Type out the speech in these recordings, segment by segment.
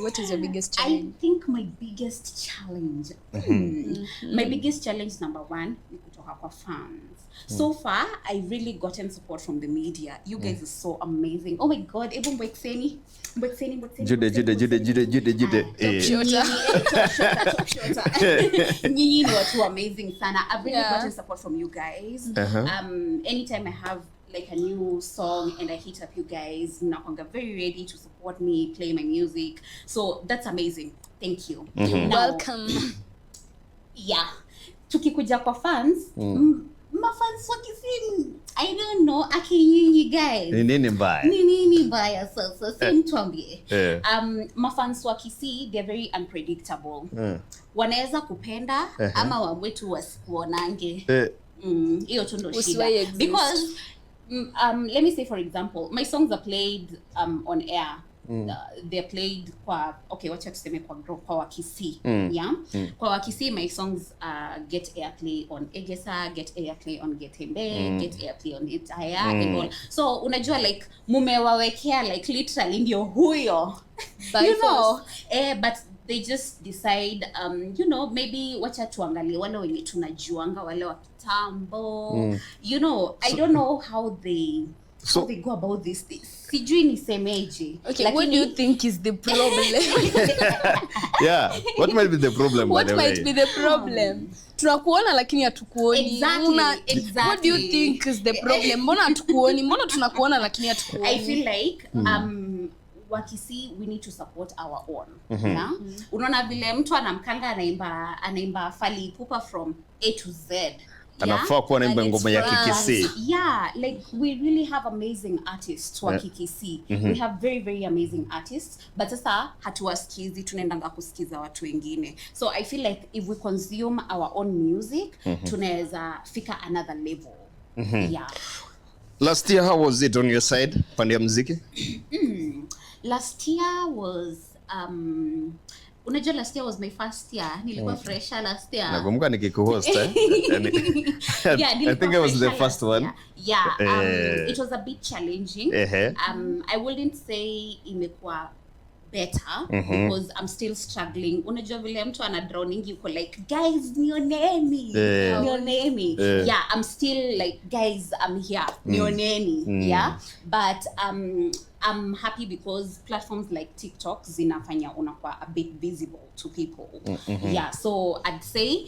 What is your biggest I challenge? Think my biggest challenge, my biggest challenge number one ni kutoka kwa fans. So far, I really gotten support from the media. You guys are so amazing. Oh my God, even Mbwexeni, Mbwexeni, Mbwexeni, Jude, Mbwexeni, Jude, Jude, Mbwexeni. Jude, Jude, Jude. Eh. Shorter. Nyinyi, eh, top shorter, top shorter. Nyinyi ni watu amazing sana. I've really gotten support from you guys. Anytime I have like a new song and I hit up you guys, mnakwanga very ready to support me, play my music. So that's amazing. Thank you. Now, Welcome. Yeah, tukikuja kwa fans, mafans wa Kisii, I don't know, aki nyinyi guys, Ni nini mbaya? Ni nini mbaya sasa? Si mtuambie. Eh. Mafans wa Kisii, they're very unpredictable. Wanaweza kupenda ama wamwetu wasikuonange. Eh. Hiyo tu ndo shida. Usiwahi exist. Because let me say, for example, my songs are played on air. They're played kwa, okay, wacha tuseme kwa Wakisii. Yeah, kwa Wakisii, my songs get airplay on Egesa, get airplay on Getembe, get airplay on Itaya and all. So unajua, like, mumewawekea, like, literally ndio huyo By you know force. Eh, but they just decide, maybe wacha tuangalie wale wenye tunajuanga, wale wa kitambo. I don't know how they go about this thing. Sijui nisemeje. Okay, what do you think is the problem? Yeah. What might be the problem, by What the might way? Be the problem? Tunakuona lakini hatukuoni. Exactly. What do you think is the problem? Mbona hatukuoni? Mbona tunakuona lakini hatukuoni? I feel like Wakisii, we need to support our own. Yeah? Unaona vile mtu anamkanga anaimba Fally Ipupa from A to Z. Yeah? Anafaa kuwa naimba And it's ngoma ya France. Kikisii. Yeah, like, we really have amazing artists wa Kikisii. We have very, very amazing artists, but sasa hatuwasikizi, tunaendanga kusikiza watu wengine. So I feel like if we consume our own music, tunaweza fika another level. Yeah. Last year, how was it on your side, pande ya muziki? Last year was, unajua, last year was my first year. Nilikuwa fresher last year. Nakumbuka nikikuhost, eh? Yeah, I nilikuwa think I was the fresher first last one. year. Yeah, Eh. it was a bit challenging. Ehe. I wouldn't say imekuwa better because I'm still struggling. Unajua vile mtu ana drowning, yuko like, "Guys, nioneni, Eh. nioneni." Eh. Yeah, I'm still like, "Guys, I'm here, nioneni." Yeah, but I'm happy because platforms like TikTok zinafanya unakuwa a bit visible to people. Yeah, so I'd say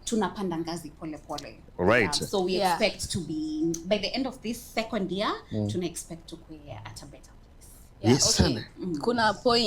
tunapanda ngazi pole pole. Yeah, so we expect to be, by the end of this second year, tuna expect to kuwa at a better place. Yeah, Yes, okay. sana. Kuna point.